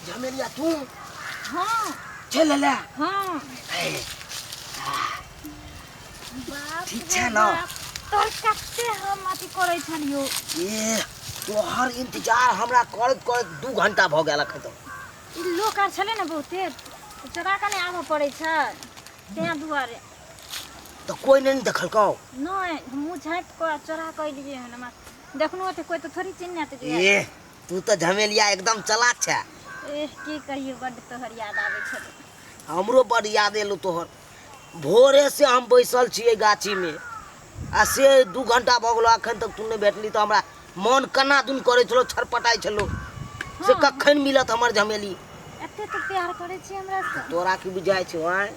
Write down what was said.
झमेलिया तू हाँ चल ले हाँ ए, बाप ठीक रे छै ना? बाप, तोहर कते हम अथी करै छलियो ए तोहर इंतजार हमरा करैत करैत दू घंटा भऽ गेल अखन तक ई लोक आर छलै ने बहुते तऽ चोरा कऽ नहि आबऽ पड़ै छै तेँ दुआरे तऽ कोइ नहि ने देखलकौ नहि हम मुँह झाँपि कऽ चोरा कऽ एलियै हन हमरा देखनो तऽ कोइ तऽ थोड़ी चिन्हत जे ए तू तऽ झमेलिया एकदम चलाक छै एह की कहियो बड्ड तोहर याद आबै छलै हमरो बड याद एलो तोहर भोरे से हम बैसल छियै गाछीमे आ से दू घंटा भऽ गेलो अखन तक तू नहि भेटली तऽ हमरा मन केना दुन करै छलो छटपटाइ छलो से कखन मिलत हमर झमेली एते तऽ प्यार करै छी हमरा से तोरा की बुझाइ छौ आँय?